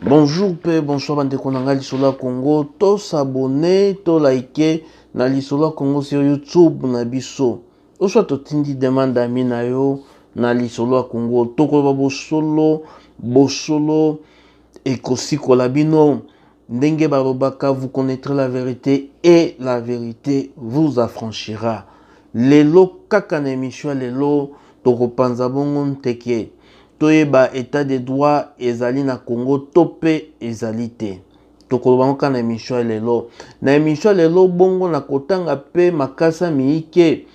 Bonjour pe bonsoir bandeko na ngai lisolo ya Congo to s'abonner to liker na lisolo ya Congo sur YouTube na biso oswa totindi demande ami na yo na lisolo ya Congo tokoloba bosolo bosolo ekosikola bino ndenge balobaka vous connaîtrez la vérité et la vérité vous affranchira lelo kaka na émission ya lelo tokopanza bongo nteke toyeba etat de droit ezali na Congo to pe ezali te. Tokoloba yango kaka na emission ya lelo. Na emission ya lelo bongo na kotanga pe makasa miike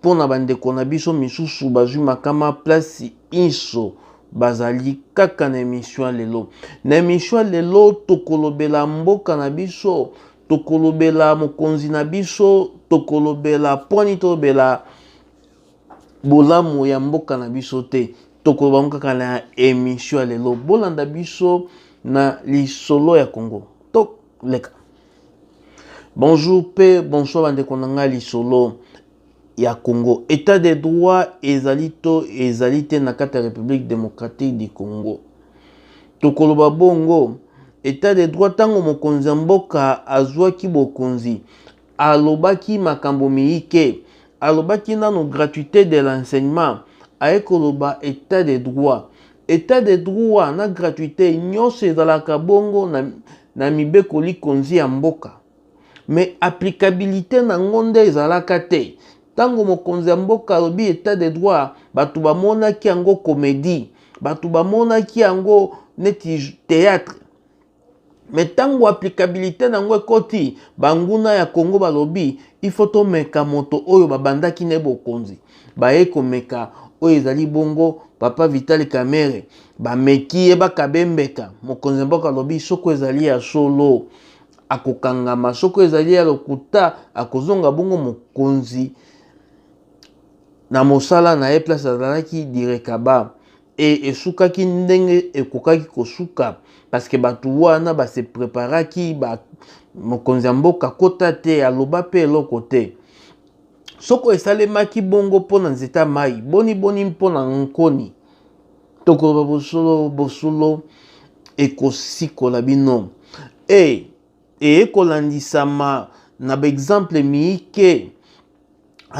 mpo na bandeko na biso misusu bazwi makama place inso bazali kaka na emission ya lelo. Na emission ya lelo tokolobela mboka na biso, tokolobela mokonzi na biso, tokolobela pwani tolobela bolamu ya mboka na biso te tokoloba yango kaka na emission ya lelo bolanda biso na lisolo ya congo toleka bonjour mpe bonsoir bandeko na ngai lisolo ya congo état de droit ezali to ezali te na kati ya république démocratique du congo tokoloba bongo état de droit ntango mokonzi ya mboka azwaki bokonzi Alobaki makambo miyike. Alobaki nanu gratuite de l'enseignement, aye koloba etat de droit. Etat de droit na gratuite nyonso ezalaka bongo na, na mibeko likonzi ya mboka. Mais applicabilite nango nde ezalaka te. Tango mokonzi ya mboka alobi etat de droit, bato bamonaki yango comedie, bato bamonaki yango neti theatre. Me ntango applicabilité na yango ekoti, banguna ya Congo balobi il faut tomeka moto oyo babandaki na ye bokonzi. Baye komeka oyo ezali bongo papa Vital Kamerhe, bameki ye bakabe mbeka. Mokonzi ya mboka alobi soko ezali ya solo akokangama, soko ezali ya lokuta akozonga bongo mokonzi na mosala na ye place azalaki direkaba. E esukaki ndenge ekokaki kosuka parce que bato wana ba se preparaki ba mokonzi ya mboka kota te aloba mpe eloko te soko esalemaki bongo mpo na nzete ya mai boni boni mpo na nkoni tokoloba bosolo bosolo ekosikola bino e eye kolandisama na baexemple miike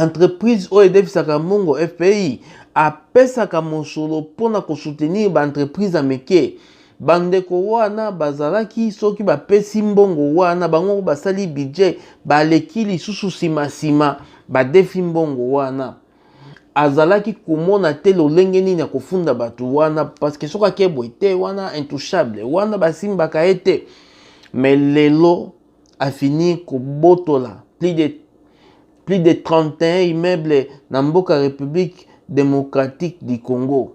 entreprise oyo edefisaka mbongo fpi apesaka mosolo mpo na kosoutenir baentreprise ya mike bandeko wana bazalaki soki bapesi mbongo wana bango basali budget baleki lisusu nsima nsima badefi mbongo wana azalaki komona te lolenge nini ya kofunda bato wana parce que soki ake boye te wana intouchable wana basimbaka ye te mais lelo afini kobotola plus de 31 immeuble na mboka République démocratique du Congo.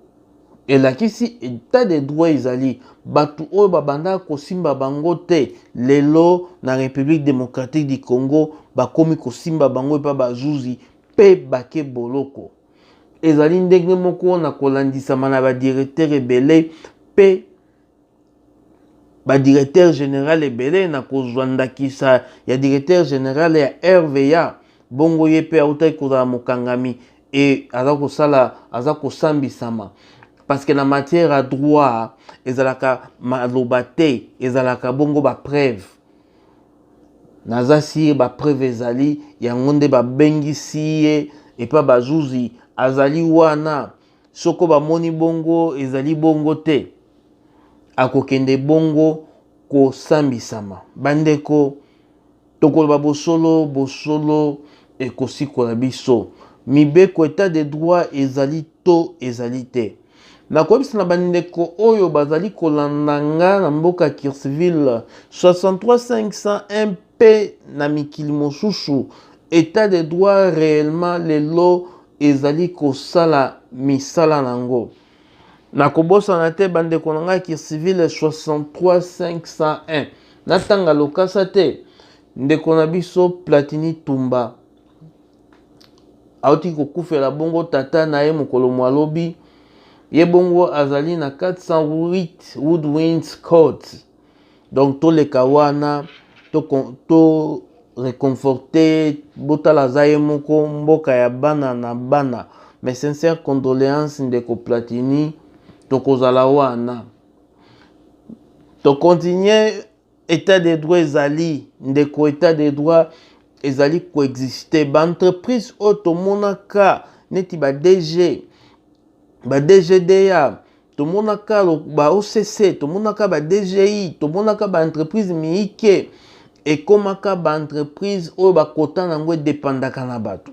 Elakisi état de droit ezali bato oyo babandaka kosimba bango te lelo na République démocratique du Congo bakomi kosimba bango epa bazuzi mpe bake boloko. Ezali ndenge moko na kolandisama na badirecteur ebele mpe ba directeur general ebele na kozwa ndakisa ya directeur general ya RVA bongo ye mpe autaki kozala mokangami e aza kosala aza kosambisama parce que na matière ya droit ezalaka maloba te ezalaka bongo ba preuve naza sire ba preuve ezali yango nde babengisi ye epa bazuzi azali wana soko bamoni bongo ezali bongo te akokende bongo kosambisama. Bandeko, tokoloba bosolo, bosolo ekosikola biso. Mibeko etat de droit ezali to ezali te. Nakoyebisa na bandeko oyo bazali kolanda nga na mboka Kirsville 63501 mpe na mikili mosusu, etat de droit reellement lelo ezali kosala misala nango. Nakobosana te bandeko na ngai Kirsivile 63501. Natanga lokasa te. Ndeko na biso Platini Tumba auti kokufela bongo tata na ye mokolo mwa lobi. Ye bongo azali na 408 Woodwinds Court. Donc toleka wana to, to reconforte botala aza ye moko mboka ya bana na bana mes sincères condoléances ndeko Platini tokozala wana. Tokontinue, état de droit ezali, ndeko, état de droit ezali koexiste. Baentreprise oyo tomonaka neti ba DG, ba DGDA, tomonaka ba OCC, tomonaka ba DGI, tomonaka baentreprise miike, ekomaka baentreprise oyo bakota nango edepandaka na bato.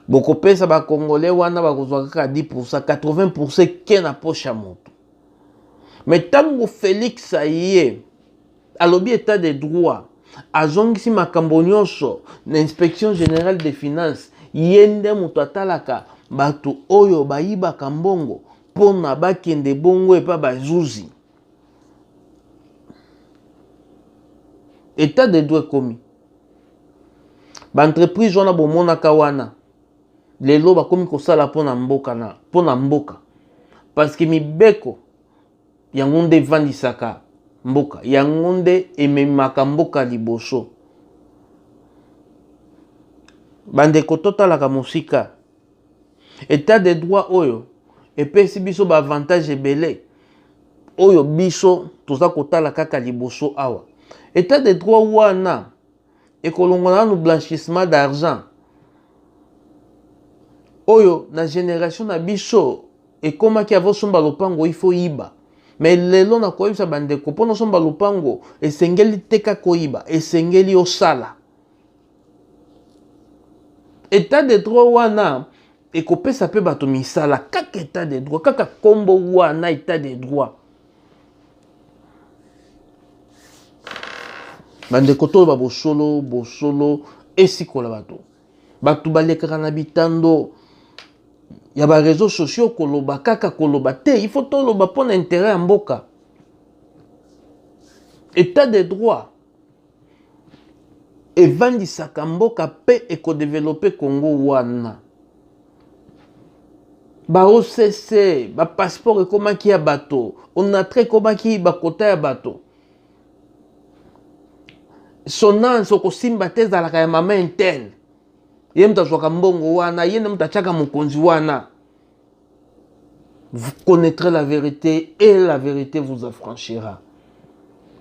Bokopesa bakongole wana, bakozwa kaka 10, 80 ke na poche ya moto. Mais ntango Félix aye, alobi état de droit, azongisi makambo nyonso na Inspection générale des finances. Ye nde moto atalaka bato oyo bayibaka mbongo mpona bakende bongo epa bazuzi. État de droit ekomi, baentreprise wana bomonaka wana lelo bakomi kosala mpona mboka na mpona mboka, parce que mibeko yango nde evandisaka mboka, yango nde ememaka mboka liboso. Bandeko, totalaka mosika. État de droit oyo epesi biso baavantage ebele oyo biso toza kotala kaka liboso awa. État de droit wana ekolongola nanu blanchissement d'argent oyo na génération na biso ekomaki. Avosomba lopango, il faut yiba. Mais lelo nakoyebisa bandeko, mpo osomba lopango esengeli te kaka oyiba, esengeli osala. État de droit wana ekopesa mpe bato misala. Kaka état de droit, kaka nkombo wana état de droit, bandeko, toloba bosolo. Bosolo esikola bato. Bato balekaka na bitando ya baréseaux sociaux koloba kaka koloba te, il faut toloba mpo na intérêt ya mboka. État de droit evandisaka mboka mpe ekodévelopper Congo wana. Ba OCC, bapasseport ekomaki ya bato, Onatra ekomaki bakota ya bato, Sonance okosimba te, ezalaka ya mama un tel. Ye moto azwaka mbongo wana, ye nde moto atiaka mokonzi wana. Vous connaîtrez la vérité et la vérité vous affranchira.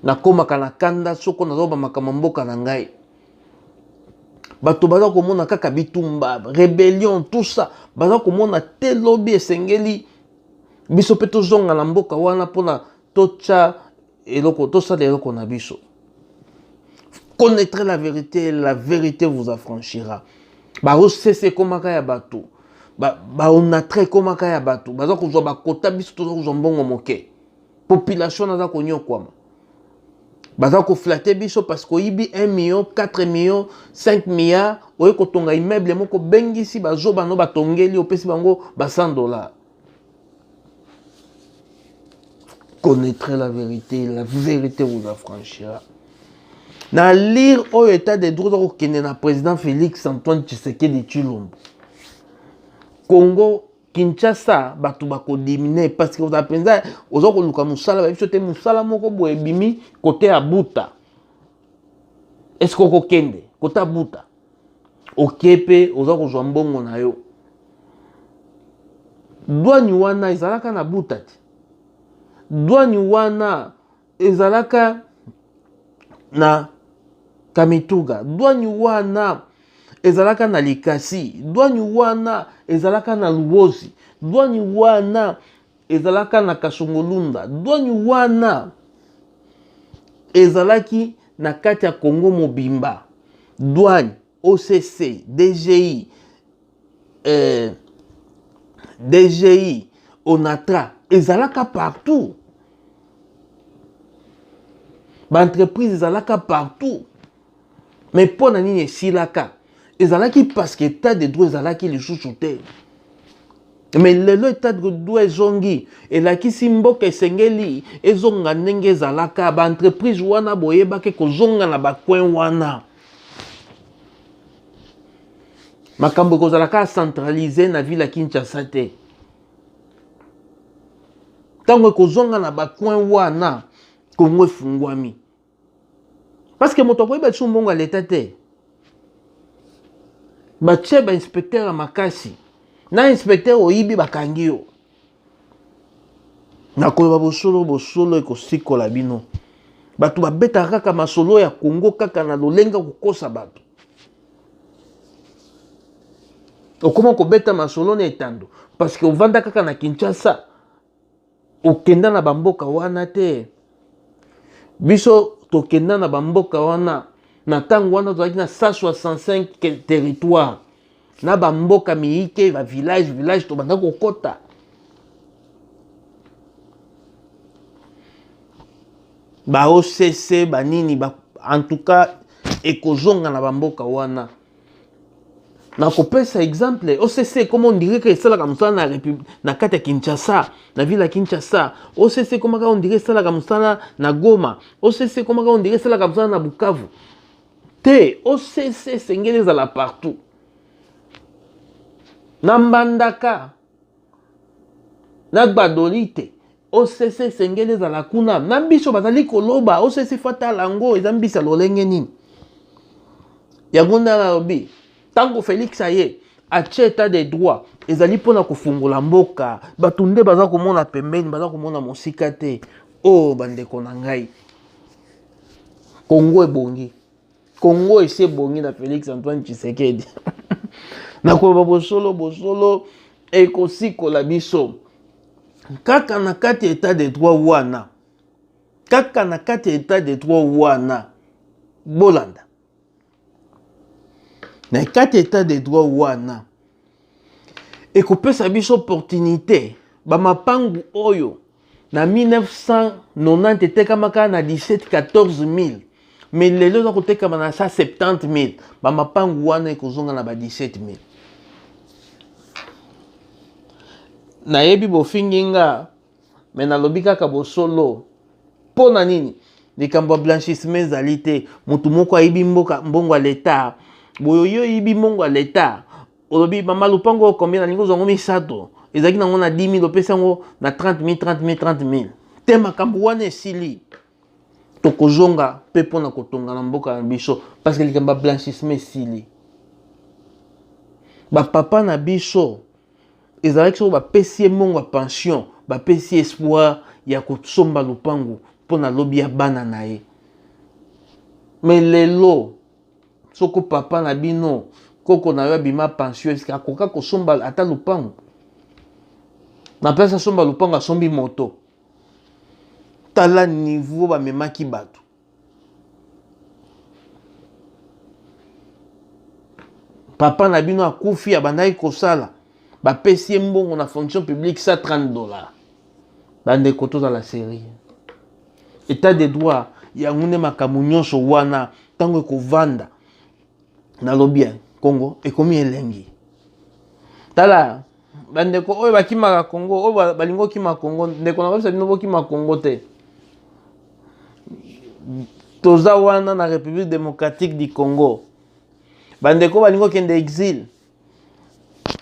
Nakomaka na kanda soko nazoba makambo mboka na ngai. Bato baza komona kaka bitumba, rébellion, tout ça. Baza komona te lobi esengeli biso mpe tozonga na mboka wana mpona totya eloko, tosala eloko na biso. Connaîtrez la vérité, la vérité vous affranchira. BaOCC ekomaka ya bato, baOnatra ekomaka ya bato, baza kozwa bakota, biso toza kozwa mbongo moke. Population naza konyokwama. Baza koflatter biso parce que oyibi 1 million, 4 million, 5 milliards, oye kotonga immeuble moko, bengisi bazoba no batongeli, opesi bango ba 100 $. Connaîtrez la vérité, la vérité vous affranchira. Na lire oyo état de droit kokende na président Félix Antoine Tshisekedi Tshilombo, Congo Kinshasa bato bakodiminuer, parce que oza mpenza oza koluka mosala, bayebi so te mosala moko boye ebimi kote ya Buta. Est-ce okokende kote ya Buta? Oke mpe oza kozwa mbongo na yo. Douane wana ezalaka na Buta te, douane wana ezalaka na Kamituga, douane wana ezalaka na Likasi, douane wana ezalaka na Luozi, douane wana ezalaka na Kasongolunda, douane wana ezalaki na kati ya Congo mobimba. Douane, OCC, DGI, DGI, Onatra ezalaka partout, baentreprise ezalaka partout. Mais mpo na nini esilaka? Ezalaki parce que état de droit ezalaki lisusu te. Mais lelo état de droit ezongi, elakisi mboka esengeli ezonga ndenge ezalaka. Baentreprise wana boyebaki kozonga na bacoin wana, makambo ekozala kaka centralisé na ville ya Kinshasa te. Ntango ekozonga na bacoin wana, Kongo efungwami, parce que moto akoyeba lisusu mbongo ya leta te. Batie bainspecteur ya makasi na inspecteur oyibi, bakangi yo. Nakoloba bosolo, bosolo ekosikola bino. Bato babetaka kaka masolo ya Congo kaka na lolenge ya kokosa bato. Okoma kobeta masolo na etando parce que ovanda kaka na Kinshasa, okenda na bamboka wana te. Biso tokenda na bamboka wana na ntango wana tozalaki na 165 territoire na bamboka miyike ba village village tobanda kokota. Ba OCC banini ba, en tout cas ekozonga na bamboka wana. Nakopesa exemple OCC ekoma on dirait que esalaka mosala na République, na kati ya Kinshasa, na ville ya Kinshasa. OCC ekomaka on dirait esalaka mosala na Goma. OCC ekomaka on dirait esalaka mosala na Bukavu. Te, OCC esengeli ezala partout. Na Mbandaka, na Gbadolite, OCC esengeli ezala kuna. Na biso bazali koloba OCC fatala yango eza mbisa lolenge nini. Yango nde nalobi ntango Felix aye atie état de droit ezali mpona kofungola mboka. Bato nde baza komona pembeni, baza komona mosika te. Oh bandeko na ngai, Congo ebongi, Congo esi ebongi na Felix Antoine Tshisekedi. Nakoloba bosolo, bosolo ekosikola biso kaka na kati ya état de droit wana, kaka na kati ya état de droit wana. Bolanda na kati ya état de droit wana ekopesa biso opportunité. Bamapangu oyo na 1990 etekamaka na 17 14 000, mais lelo eza kotekama na 170 000. Bamapangu wana ekozonga na ba 17 000. Nayebi bofingi nga, me nalobi kaka bosolo. Mpo na nini? Likambo ya blanchissement ezali te. Motu moko ayibi mboka mbongo ya leta, boyo yo oyibi mbongo ya leta, olobi mama lupango oyo combien, nalingi ozwa yango misato, ezalaki nango na 10 000, opesi yango na 30 000, 30 000, 30 000 te. Makambo wana esili, tokozonga mpe mpona kotonga na mboka na biso, parce que likambo ya blanchissement esili. Bapapa na biso ezalaki soko bapesi ye mbongo ya pension, bapesi espoir ya kosomba lupangu mpo na lobi ya bana na ye. Me lelo soko papa na bino, koko na yo abima pension, eske akoka kosomba ata lupangu? Na place asomba lupangu, asombi moto. Tala niveau bamemaki bato. Papa na bino akufi, abandaki kosala, bapesi ye mbongo na fonction publique 130 $. Bandeko, tozala sérieux. État de droit yango nde makambo nyonso wana. Ntango ekovanda, nalobi ya Congo ekomi elengi. Tala bandeko oyo bakimaka Congo, oyo balingi okima Congo, ndeko na bino, bokima Congo te. Toza wana na République démocratique du Congo. Bandeko balingi okende exil,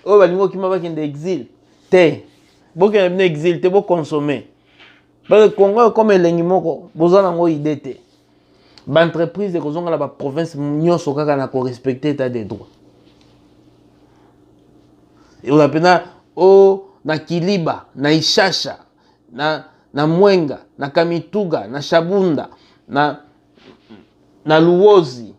oyo balingi okima, bakende exil te, bokende bino exil te, boconsommer, parce que Congo ekoma elengi moko boza nango idée te. Baentreprise ekozonga na baprovince nyonso kaka na korespecter état de droit. Ekozala mpena o na Kiliba, na Ishasha, na Mwenga, na Kamituga, na Shabunda, na Luozi,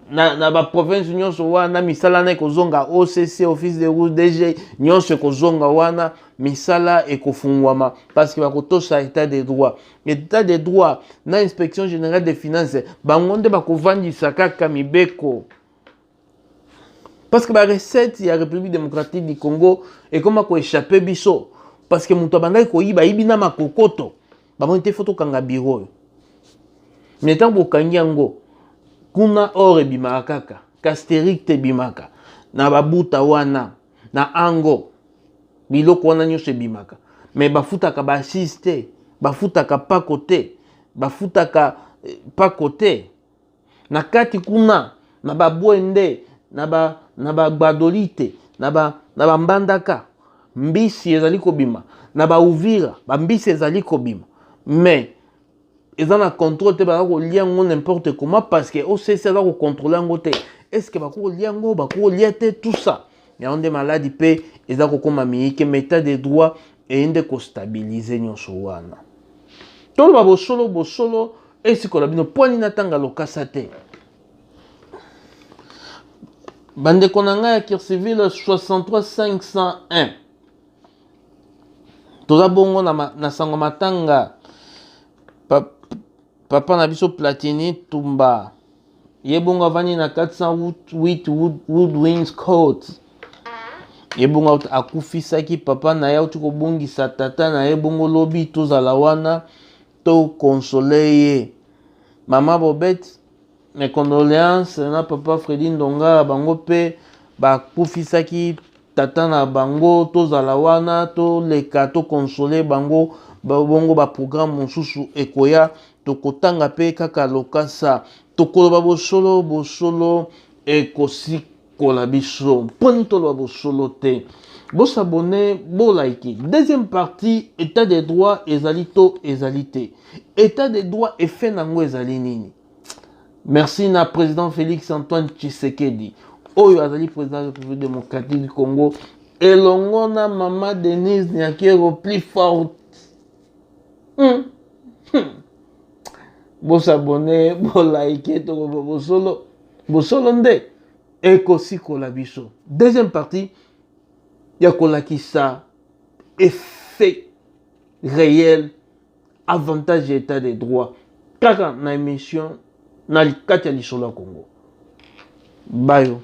na baprovince nyonso wana. Misala na ekozonga, OCC, office de route, DG, nyonso ekozonga wana. Misala ekofungwama parce que bakotosa état de droit. État de droit na inspection générale des finances, bango nde bakovandisa kaka mibeko, parce que barecette ya République démocratique du Congo ekoma koéchapper biso, parce que moto abandaki koyiba, ayibi na makokoto. Bamoni te, faut tokanga bureau oyo. Mais ntango bokangi yango kuna, or ebimaka kaka, cassitérite ebimaka na babuta wana, na ango biloko wana nyonso ebimaka, mais bafutaka baassise te, bafutaka pako te, bafutaka pako te. Na kati kuna na babwende, na bagbadolite, na bambandaka, mbisi ezali kobima, na bauvira bambisi ezali kobima, mais eza na contrôle te. Baza kolia yango n'importe comment, parce que OCC aza kocontrôler yango te. Est ce que bakoki kolia yango, bakoki kolia te? Tout ça, yango nde maladi mpe eza kokóma miyike. Mais état de droit eye nde kostabilize nyonso wana. Toloba bosolo, bosolo esikola bino. Mpo nini natanga lokasa te? Bandeko na ngai ya Kirciville 63501, toza bongo na, na sango matanga pa, papa na biso Platini Tumba, ye bongo avandi na 408 Woodwings Court. Ye bongo akufisaki papa na ye, auti kobungisa tata na ye. Bongo lobi tozala wana tokonsole ye. Mama Bobet, mes condoléances na papa Fredi Ndongala, bango mpe bakufisaki tata na bango. Tozala wana, toleka, tokonsole bango. Bongo baprogramme mosusu ekoya, tokotanga mpe kaka lokasa, tokoloba bosolo, bosolo ekosikola biso. Mponi toloba bosolo te? Bosabone, bolike. Deuxième partie, état de droit ezali to ezali te? État de droit, effet nango ezali nini? Merci na président Félix Antoine Tshisekedi oyo azali président de la République démocratique du Congo, elongo na mama Denise Nyakeru, plus forte. Bosabone, bolike, tokoloba bosolo, bosolo nde ekosikola biso. Deuxième partie ya kolakisa effet réel, avantage ya état de droit, kaka na émission na kati ya Lisolo ya Congo. Bayo.